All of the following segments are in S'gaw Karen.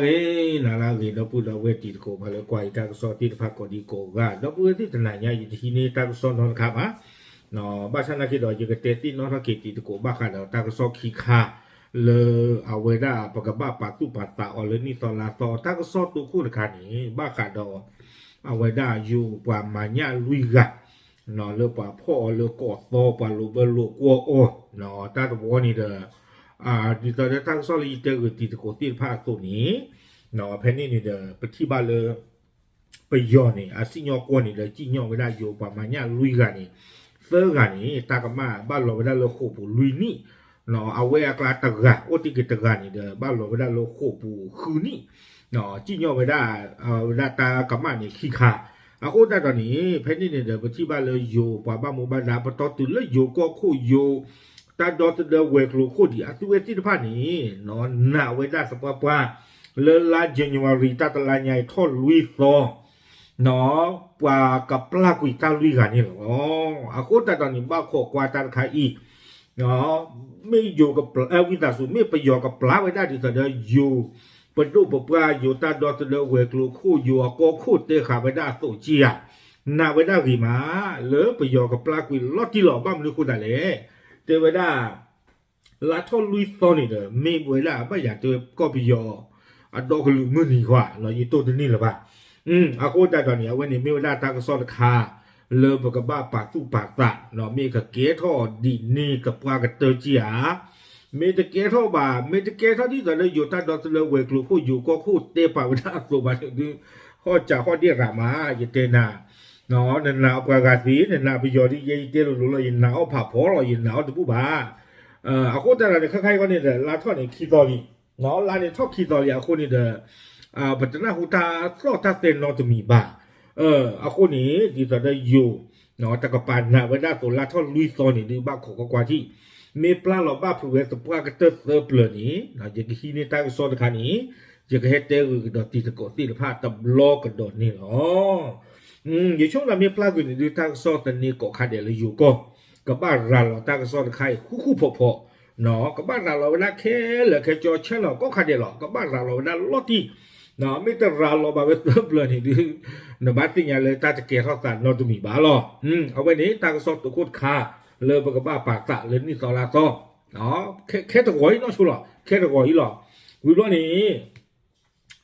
ဂ့ၤ နၤလၢအဂ့ၤ ဒီပုၢ်ဒီဝဲၢ်တံၤသကိး ပှၤလၢကွၢ်ယတၢ်ကစီၣ်သ့ၣ်တဖၣ်ကိးဒံကိးဂၤ ဒီပုၢ်ဝဲၢ်သ့ၣ်တနၤညါ ယတဟံးန့ၢ်တၢ်ကစီၣ်နီတခါဘၣ်. ဘၣ်ဆၣ်နာ်က့ဒီး ယကတဲသ့ၣ်နီၣ်ထီၣ်က့ၤတံၤသကိးဘၣ်ဃးဒီးတၢ်ကစီၣ်ခံခါ လၢအဝဲဒၣ်ပကဘၣ်ပာ်သူၣ်ပာ်သးအီၤလၢနံၣ်သီလါသီ တၢ်ကစီၣ်တိခိၣ်တခါန့ၣ် ဘၣ်ဃးဒီး အဝဲဒၣ်ယိၤပှၤမၤညၣ်လွံၢ်ဂၤ လၢပှၤဖီၣ်အီၤလၢကီးသီ ပှၤလိာ်ဘၢလိာ်ကွီၢ်အီၤ တၢ်တဝီန့ၣ်ဒီး ဒ်သိးလၢတၢ်ကစီၣ်လၢယတဲဂုာ်တံၤသကိးသ့ၣ်တဖၣ်အသိးန့ၣ် ဖဲန့ၣ်န့ၣ်ဒီး ပထံၣ်ဘၣ်လၢ ပယီၤန့ၣ် အစံၣ်ညီၣ်ကွီၢ်န့ၣ်ဒီး စံၣ်ညီၣ်ဝဲဒၣ်ယိၤပှၤမၤညၣ်လွံၢ်ဂၤန့ၣ် သၢဂၤန့ၣ် တၢ်ကမၣ်ဘၣ်လီၤဝဲဒၣ်လၢဃိာ်ပူၤလွံၢ်နံၣ် အဝဲအကျါတဂၤ အိၣ်တ့ၢ်က့ၤတဂၤန့ၣ်ဒီး ဘၣ်လီၤဝဲဒၣ်လၢဃိာ်ပူၤဃုနံၣ် စံၣ်ညီၣ်ဝဲဒၣ် ဝဲဒၣ်တၢ်ကမၣ်န့ၣ်ခံခါ အဃိသတးဒီးန့ၣ် ဖဲန့ၣ်န့ၣ်ဒီး ပထံၣ်ဘၣ်လၢယိၤပှၤဘၣ်မူဘၣ်ဒါ ပတီၢ်တုၤလၢယိၤကီၢ်ခိၣ်ယိၤ တၢ်ဒီသဒၢဝဲၤကျိၤခိၣ်ဒံး အသုဝဲသ့ၣ်တဖၣ်န့ၣ် နာ်ဝဲဒၣ်သပှၢ်ပှၢ် လၢလါ January တၢ်တလါညါအံၤထီၣ်လွံၢ်သီ ပှၤကပျၢ်ကွံာ်တၢ်လွံၢ်ဂၤန့ၣ်လီၤ. အဃိသတးဒီးန့ၣ် ဘၣ်ခိးကွၢ်တၢ်တခါအံၤ မ့ၢ်ယိၤကပျၢ် ဝံသးစူၤ မ့ၢ်ပယီၤကပျၢ်ဝဲဒၣ်ဒ်သိးဒီးယိၤ ပဒိၣ်ပပှၢ်ယိၤတၢ်ဒီသဒၢဝဲၤကျိၤခိၣ်ယိၤအကီၢ်ခိၣ်တဲဃာ်ဝဲဒၣ်အသိးက့ဧါ, နာ်ဝဲဒၣ်ဂ့ၤမး လၢပယီၤကပျၢ်ကွံာ်လီၤတံၢ်လီၤ ဘၣ်မနုၤဃိသတးလဲၣ်, တဲဝဲဒၣ် လါထီၣ်လွံၢ်သီန့ၣ်ဒီး မ့ၢ်ဝဲဒၣ်ဘၣ်ယၤတဲဝဲကီၢ်ပယီၤ အဒီကလုာ်မုၢ်နံၤဃီ ယတိၢ်တန့ၢ်လၢၤဘၣ်. အဃိသတးဒီးန့ၣ် အဝဲန့ၣ်မ့ၢ်ဝဲဒၣ်တၢ်ကစီၣ်တခါ လၢပကဘၣ်ပာ်သူၣ်ပာ်သး မ့ၢ်ကကဲထီၣ်ဒ်န့ၣ်သပှၢ်ကတၢၢ်က့ဧါ, မ့ၢ်တကဲထီၣ်ဘၣ် မ့ၢ်တကဲထီၣ်ဒ်သိးလၢယိၤတၢ်ဒီသဒၢဝဲၤကျိၤခိၣ်ယိၤကီၢ်ခိၣ်တဲပာ်ဝဲဒၣ်အသိးဘၣ်န့ၣ်ဒုး ဟီၣ်စးဟီၣ်ဒ့ၣ်ရၤမး ယတဲနၤ နနာ်ပှၤဂၤသ့ နနာ်ပယီၤဒ်ယဲယတဲလိၤလိၤလီၤ ယနာ်အီၣ်ဖးဖီလီၤ ယနာ်အီၣ်တဘူၣ်ဘၣ်. အဃိသတးဒီးန့ၣ် ခဲခါအံၤဃီန့ၣ်ဒီး လါထီၣ်န့ၣ်ခံသီလံ, လါန့ၣ်ထီၣ်ခံသီလံအဃိန့ၣ်ဒီး ပတနၢ်ဟူတၢ်သီၣ်တၢ်သဲနီတမံၤဘၣ်. အဃိန့ၣ် ဒ်သိးဒီးယိၤ တကပၤနာ်ဝဲဒၣ်သိးလါထီၣ်လွံၢ်သီန့ၣ်ဒုး ဘၣ်ခိးကွၢ်ကွၢ်ထံၣ်, မ့ၢ်ပျၢ်လီၤဘၣ်ဖုးဝဲသပှၢ်ကတၢၢ်သၢပျၢၤန့ၣ် ယကဟံးန့ၢ်တၢ်ကစီၣ်တခါန့ၣ် ယကဟဲတဲဂုာ်ကဒီးတံၤသကိးသ့ၣ်တဖၣ်တဘျီကဒီးန့ၣ်လီၤ. ယဆိကမိၣ်သးမ့ၢ်ပျၢ်ကွံာ်န့ၣ်ဒုး တၢ်ကစီၣ်သန့ကိးခါဒဲးလၢယိၤကီၢ် ကဘၣ်ရၤလီၤတၢ်ကစီၣ်တခါအံၤဃူဃူဖိးဖိး, ကဘၣ်ရၤလီၤဝဲဒၣ်ခဲလၢာ်ခဲဆ့ channel ကိးခါဒဲးလီၤ ကဘၣ်ရၤလီၤဝဲဒၣ်လီၤတံၢ်, မ့ၢ်တရၤလီၤဘၣ်ဝဲသၢပျၢၤန့ၣ်ဒုး နဘၣ်သ့ၣ်ညါလၢတၢ်တကဲထီၣ်သးနီတမံၤဘၣ်လီၤ. အဝဲန့ၣ် တၢ်ကစီၣ်တိခိၣ်တခါ လၢပကဘၣ်ပာ်သးလၢနံၣ်သီလါသီ ခဲတဂီၤအံၤနီၢ်ဆိလီၤ ခဲတဂီၤအံၤလီၤ. ဝံၤဘျီန့ၣ်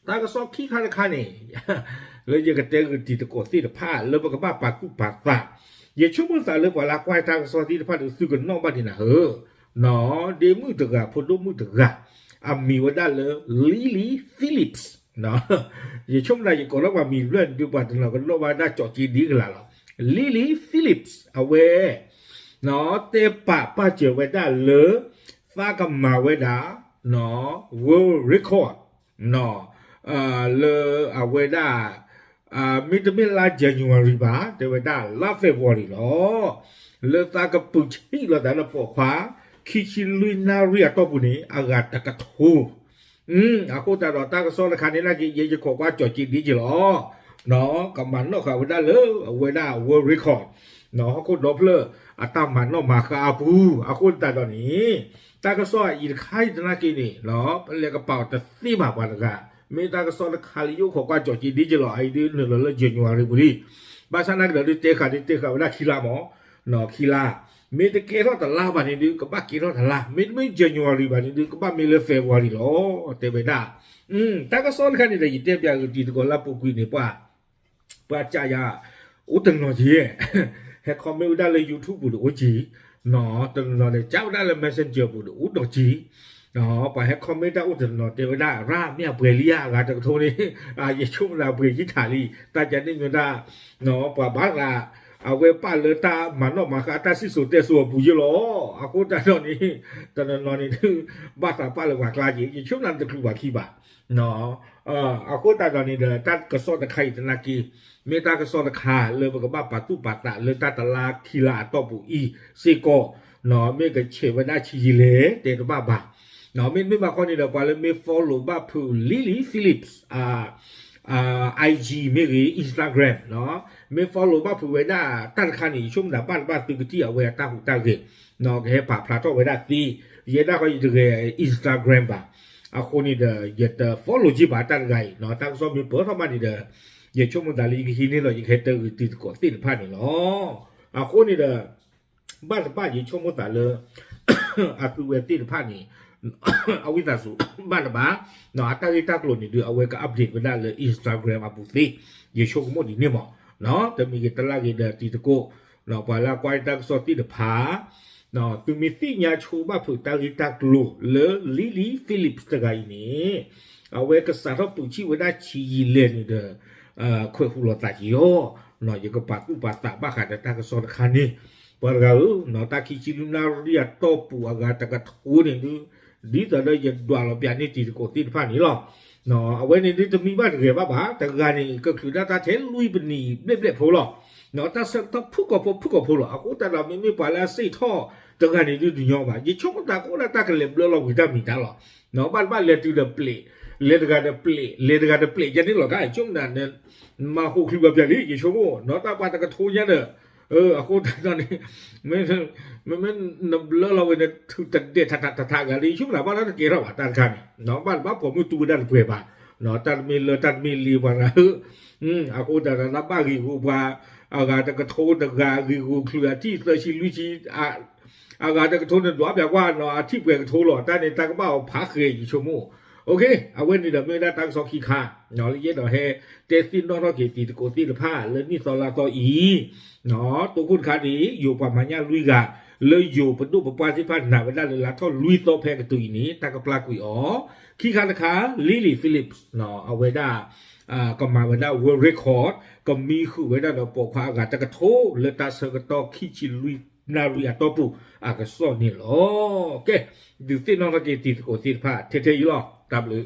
တၢ်ကစီၣ်ခံခါတခါန့ၣ် လၢယကတဲဂုာ်တံၤသကိးသ့ၣ်တဖၣ် လၢပကဘၣ်ပာ်သူၣ်ပာ်သး, ယဆိကမိၣ်သးလၢပှၤလၢကွၢ်တၢ်ကစီၣ်သ့ၣ်တဖၣ်ဒီး သုကနီၣ်ဘၣ်ဒံးနၤဧၢ, ဒ့မုၣ်တဂၤ ဖိဒိၣ်မုၣ်တဂၤ အမံၤဝဲဒၣ်လၢ Lily Phillips, ယဆိကမိၣ်သးယကိးထီၣ်ပှၤမံၤတဖျၢၣ်န့ၣ်ဒုး ပှၤတနီၤကနီၣ်ဘၣ်ဒၣ်ကၠီၣ်က့ဒ်ကလာ်လီၤ. Lily Phillips အဝဲ တဲပာ်ပာ်စၢၤဝဲဒၣ်လၢ သးကမၤဝဲဒၣ် world record လၢအဝဲဒၣ် မ့တမ့ၢ်လါ January ဘၣ် တဲဝဲဒၣ်လါ February လီၤ. လၢသးကပုာ်ဆံးလီၤသးလၢပိာ်ခွါ ခံဆံလွံၢ်နၣ်ရံၣ်အတီၢ်ပူၤန့ၣ် အဂၤတကထိ အဃိသတးဒီးတၢ်ကစီၣ်တခါန့ၣ် နာ်က့ ယဲယခိးကွၢ်ကၠီၣ်က့ဒ်က့လီၤ. ကမၤနီၣ်ဃာ်ဝဲဒၣ်လၢအဝဲဒၣ် world record ဟီၣ်ခိၣ်ဒီဖျၢၣ်အတၢ်မၤနီၣ်မၤဃါအပူၤ အဃိသတးဒီးန့ၣ် တၢ်ကစီၣ်အံၤတခါအံၤသနာ်က့န့ၣ် ပလဲၤကပာ်အီၤတသ့ဘၣ်ပှၤတဂၤ မ့ၢ်တၢ်ကစီၣ်တခါလၢယအိၣ်ခိးကွၢ်ကၠီၣ်က့ဒ်က့လီၤ အအံၤဒုးနုာ်လီၤလၢ January ပူၤလံ ဘၣ်ဆၣ်နာ်က့ဒီးဒုးတဲဃာ်ဒုးတဲဃာ်ဝဲဒၣ်ခံလါမး ခံလါ မ့ၢ်တကဲထီၣ်တလါဘၣ်န့ၣ်ဒုး ကဘၣ်ကဲထီၣ်တလါ မ့တမ့ၢ် January ဘၣ်န့ၣ်ဒုး ကဘၣ်မ့ၢ်လၢ February လီၤ တဲဝဲဒၣ် တၢ်ကစီၣ်တခါန့ၣ်ဒီး ယတဲပၠးဂုာ်တံၤသကိးလၢပူၤကွံာ်န့ၣ် ပှၤ ပှၤကးယၤ အိၣ်တနီၤက့ ဟဲ comment ဝဲဒၣ်လၢ YouTube ပူၤဒီးအိၣ်က့ တနီၤန့ၣ် ကးဝဲဒၣ်လၢ Messenger ပူၤဒီးအိၣ်ဒီးက့ ပှၤဟဲ comment တၢ်အိၣ်တနီၤတဲဝဲဒၣ် ရၣ်မ့ၢ်အပှဲၤလံဧါ အဂၤတကထိန့ၣ် ယဆိကမိၣ်လၢအပှဲၤယံာ်ထးလံ တၢ်ကန့ၣ်မ့ၢ်ဒၣ် ပှၤဘၣ်သး အဝဲပာ်လၢတၢ်မၤနီၣ်မၤဃါတၢ်စံၣ်စိၤတဲစိၤအပူၤယ့ၢ်လီၤ အဃိသတးဒီးန့ၣ် တနီၤနီၤန့ၣ်ဒုး ဘၣ်သးပာ်လၢပှၤကျါက့ ယဆိကမိၣ်လၢတချုးပှၤခံဘၣ် အဃိသတးဒီးန့ၣ်ဒီး တၢ်ကစီၣ်တခါအံၤသနာ်က့ မ့ၢ်တၢ်ကစီၣ်တခါလၢပကဘၣ်ပာ်သူၣ်ပာ်သးလၢတၢ်တလါခံလါအတီၢ်ပူၤအံၤစ့ၢ်ကီး မ့ၢ်ကဆဲးဝဲဒၣ်ဆံးယံာ်လဲၣ် တဲတဘၣ်ဘၣ် မ့တမ့ၢ်ဘၣ်ခီန့ၣ်ဒီး ပှၤလၢမ့ၢ် follow ဘၣ်ဖုး Lily Phillips IG မ့ၢ်ဂ့ၤ Instagram မ့ၢ် follow ဘၣ်ဖုးဝဲဒၣ်တၢ်တခါန့ၣ် ယဆိကမိၣ်သးဘၣ်တဘၣ်သုကထံၣ်အဝဲအတၢ်ဟူးတၢ်ဂဲၤ ကဟဲပာ်ဖျါထီၣ်ဝဲဒၣ်သ့ ယဲဒၣ်ဃီယတဂဲၤ Instagram ဘၣ် အဃိန့ၣ်ဒီး ယတ follow ကံဘၣ်တၢ်တဂၤအံၤ တၢ်ကစီၣ်မ့ၢ်ပၢၢ်ထီၣ်ဘၣ်န့ၣ်ဒီး ယဆိကမိၣ်သးလၢယကဟံးန့ၢ်ဒီး ယကဟဲတဲဂ့ၤတံၤသကိးသ့ၣ်တဖၣ်န့ၣ်လီၤ. အဃိန့ၣ်ဒီး ဘၣ်တဘၣ်ယဆိကမိၣ်သးလၢ အသုဝဲသ့ၣ်တဖၣ်န့ၣ် အဝံသးစူၤ ဘၣ်တဘၣ် အတၢ်ဂ့ၢ်တၢ်ကျိၤန့ၣ်ဒုး အဝဲက update ဝဲဒၣ်လၢ Instagram အပူၤသ့ ယဆိကမိၣ်ဒ်န့ၣ်မး, တမံၤဂ့ၤတလၢ်ဂ့ၤဒီးတံၤသကိး ပှၤလၢအကွၢ်တၢ်ကစီၣ်သ့ၣ်တဖၣ် သုမ့ၢ်သ့ၣ်ညါဆိဘၣ်ဖုးတၢ်ဂ့ၢ်တၢ်ကျိၤလၢ Lily Phillips တဂၤအံၤန့ၣ် အဝဲကစးထီၣ်ပုးဆံၣ်ဝဲဒၣ်ဆံးယံာ်လဲၣ်န့ၣ်ဒီး ခွဲးဃူလိာ်သးက့ၤအီၤ, ယကပာ်သူၣ်ပာ်သးဘၣ်ဃးဒီးတၢ်ကစီၣ်တခါန့ၣ်, ပှၤတဂၤဧၢ, တၢ်ခံဆံလွံၢ်နၣ်ရံၣ်အတီၢ်ပူၤအဂၤတကထိန့ၣ်ဒုး ဒ်သိးဒီးယဒွးလီၤပျးန့ၢ်တံၤသကိးသ့ၣ်တဖၣ်န့ၣ်လီၤ. အဝဲန့ၣ်ဒုးတမံဘၣ်တဂဲၤဘၣ်ဘၣ်, တဂၤန့ၣ် ကချုးဒၣ်တၢ်ထဲလွံၢ်ပနံးဘျဲၣ်ဘျဲၣ်ဖိလီၤ. တၢ်ဆၢကတီၢ်ဖုၣ်ကိာ်ဖိဖုၣ်ကိာ်ဖိလီၤ. အဃိသတးဒီး မ့မ့ၢ်ပှၤလၢအစ့ၣ်ထီၣ်တဂၤန့ၣ်ဒုးတညီဘၣ်. ယဆိကမိၣ်သးကအိၣ်ဒၣ်တၢ်ကလဲၤဘျၢလီၤဝံၤတၢ်မံၤတၢ်လီၤ. ဘၣ်တဘၣ်လဲၤတုၤဒီးပျဲး, လဲၤတဂၤဒီးပျဲး, လဲၤတဂၤဒီးပျဲး ယဲန့ၣ်လီၤ. ကါဆိကမိၣ်နၤ မၤဟူးချုးဘၣ်ပျၢ်လံ ယဆိကမိၣ် နီၢ်တၢ်ပှၤတကထိညါဒီး အဃိသတးဒီးန့ၣ် မ့မ့ၢ်နဘျၢလီၤဝဲန့ၣ် ထုးတဒဲးထးထးထးထးဂၤလံ ယဆိကမိၣ်သးဘၣ်ဒီးတကဲထီၣ်ဘၣ်တၢ်တခါန့ၣ် ဘၣ်တဘၣ်ပိာ်မုၣ်တူဝဲဒၣ်တပှဲၤဘၣ်, တၢ်တမ့ၢ်လၢတၢ်တမ့ၢ်လ့ပှၤတဂၤဧၢ, အဃိသတးဒီးတၢ်ဘၣ်ဂ့ၢ်ဂီၤပှၤ အဂၤတကထိတဂၤ ဂ့ၢ်ဂီၤချုးအထံၣ်သၢဆံလွံၢ်ဆံ အဂၤတကထိန့ၣ်ဒွးပျးကွၢ်နီၤ အထံၣ်ပှဲၤကထိလီၤ တၢ်န့ၣ် တၢ်ကဘၣ်အီၤဖးဃဲၤ ယဆိကမိၣ်. အဝဲန့ၣ်ဒီးမ့ၢ်ဝဲဒၣ်တၢ်ကစီၣ်ခံခါ လၢယအဲၣ်ဒိးဟဲတဲသ့ၣ်နီၣ်ထီၣ်က့ၤတံၤသကိးသ့ၣ်တဖၣ်လၢနံၣ်သီလါသီအံၤ, တိခိၣ်တခါန့ၣ် ယိၤပှၤမၤညၣ်လွံၢ်ဂၤ လၢယိၤပဒိၣ်ပပှၢ်သ့ၣ်တဖၣ်နာ်ဝဲဒၣ်လၢလါထီၣ်လွံၢ်သီဖဲကတုၤအံၤန့ၣ် တၢ်ကပျၢ်ကွံာ်အီၤ, ခံခါတခါ Lily Phillips အဝဲဒၣ် ကမၤဝဲဒၣ် world record ကမံဃုာ်ဝဲဒၣ်ဒီးပိာ်ခွါအဂၤတကထိလၢတၢ်ဆၢကတီၢ်ခံဆံလွံၢ်နၣ်ရံၣ်အတီၢ်ပူၤအကစီၣ်န့ၣ်လီၤ. ကဲ, ဒုးသ့ၣ်နီၣ်ထီၣ်က့ၤတံၤသကိးသ့ၣ်တဖၣ် ထဲထဲအံၤလီၤ. တၢ်ဘျုး